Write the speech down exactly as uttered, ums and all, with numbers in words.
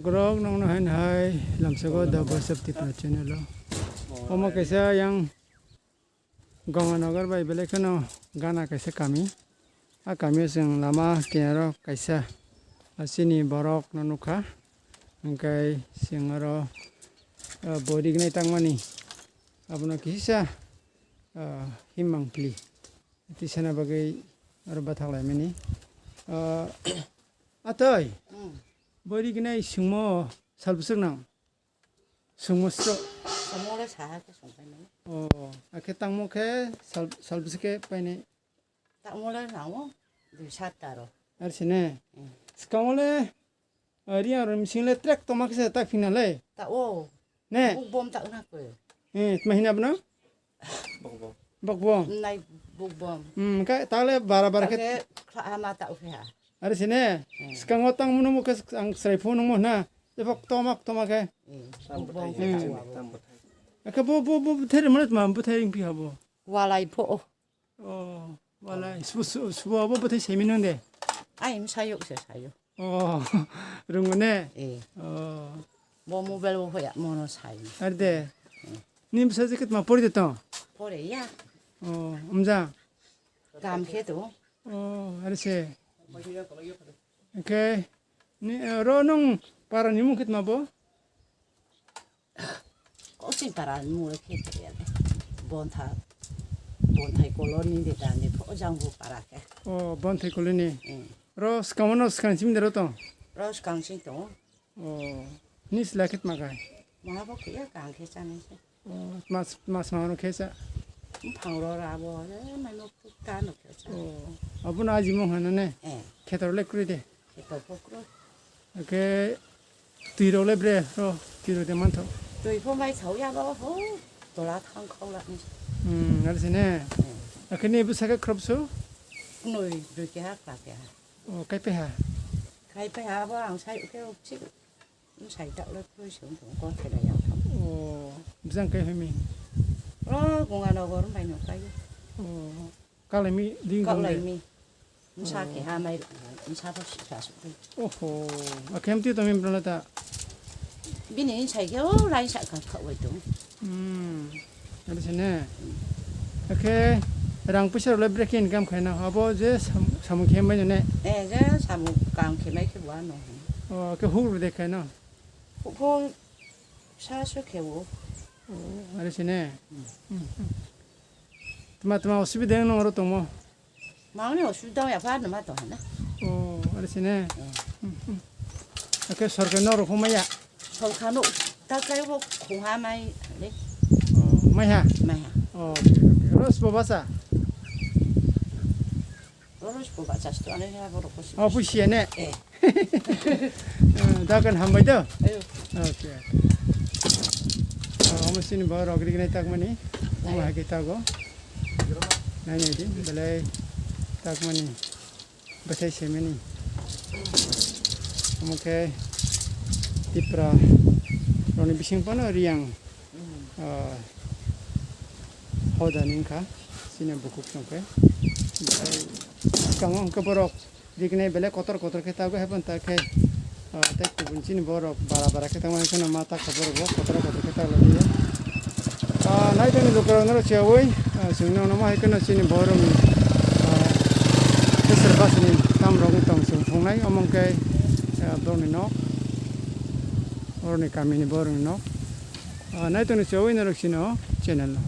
Borok nongno haino hai lamsao da Voice of Tipra channel o. Omo kaisa yang Ganganagar bai belai kheno gana kaisa kami. A kamio chwng lama kinaro kaisa chini borok no nukha. Hwnkhe chwng oro, ah, bori gnai tangmani abono kisa, ah, himmang pli. Tisana bagwi oro bathak laimani. Ah, atoi, mm, bori gnai sungmo sal bwswk nang? Sungmo sro. Tamo le saha khe songpai nai. Oh, akhe tangmo khe sal, sal bwswk khe painai? Tamo le nango dui sat taro. Ar sine. Mm. Swkango le, ah, riyang rw mising le trek toma khe se tak phina le. Ta o. Ne? Buk bom tak na kwe. Eh, tma hina bwno? Bok bom. Bok bom. Nai buk bom. Hmm, ka ta le bara bara khe. Khe kha ama ta u khe ha. Are sine, hmm, swkango tang munu mukhe ang srai phone nungmo hna. Tei bok toma toma khe. Hmm. Buk bom. Hmm. Tam bwthai. Akhe bo, bo, bo, bwthai rwmani tma bwthai ring phi habo. Walai pho. Oh, walai. Subo, subo, subo abo bwthai semi nung de. Ai, msayuk se sayo. Oh, rung ne? Eh. Oh. Bo mobile bo hoya mono sai. Ar de. Eh. Ni bwsa je kitma pori de to? Pore ya. Oh, umja. Kam khe to. Oh, are se. Okay. Ni, eh, ro nung para ni mung kitma bo? Kosing para ni mung khe to ya. Bontha. Bonthai koloni de dani pho jang bo para khe. Oh, Bonthai koloni. Eh. Ro skang no skang sim de ro to? Ro skang sim to. Oh, ni sila khe tma khai? Maha bo khe ya kang khe chanai se. Oh, mas, mas ma no khe cha? Mphang ro ra bo, eh, mai no ka no khe cha. Oh, abo no aji mong hana ne? Eh. Khetor le kri de? Khetor pho kro. Oke, twi ro le bre, ro, twi ro de man tho. Twi pho mai thau ya bo, ho, tola thang khau la ni. Hmm, ngal sine. Eh. Oke, ni bu sa khe khrop su? Noi, dui khe ha, kla khe ha. Oh, kai pe ha? Kai pe ha bo ang sai khe, chik. Sai tak le khroi se wng tong, kok khe da yang tong. Oh, bwsang kai hoi mi? Oh, Gonganagar bai no kai. Oh, kalai mi ding dong de. Kalai mi. Msa khe ha mai, msa pho si kha su. Oho, akem ti to mi brala ta. Bini sai khe o lai sa kha kha wai tong. Hmm. Abo se ne? Akhe rang puisa rok le brekhe income khaina? Abo je sam-, samung khe mai ne? Eh, je samung kam khe mai khe bo ano. Oh, khe huk rw de khaina? Huk pho sa su khe o. Oh, are se ne? Hmm. Hmm, hmm. Tma, tma osubida wng nang oro tongmo? Mangni osubida ya pha numa to hana. Oh, are sine. Hmm, hmm. Ake sorkar no rokho maya. Sorkar no ta kai bo khungha mai le. Oh, maiha. Maiha. Oh, okay, okay. Ros bo basa. Ros bo basa sto ane ya bo rokho si. Oh, pusi ne. Eh. Eh, dakan hambai to? Ayo. Oke, oke. Ah, omo sini bo rok rignai takmani. Omo hai khe tago. Nai nai di, belai takmani. Bwthai semani. Omo khe Tipra rokni bising phano Riyang, ah, hoda ni wngkha. Sini bukhuk tongkhe. Belai swkango hwnkhe borok Rignai belai kotor kotor khe tago, haibon ta khe, ah, tei kubun chini borok bara bara khe tangmani kheno ma ta khe borok bo kotor kotor khe taglaijak. Ah, naitongni lukurok norok siyaui, ah, chwng nokno ma hai kheno chini borokni, ah, bwswr bwswrni tamrok wng tong chwng thungnai, omo khe, ah, borokni nok, borokni kamini borokni nok. Ah, naitongni siyaui norok chini o channel no.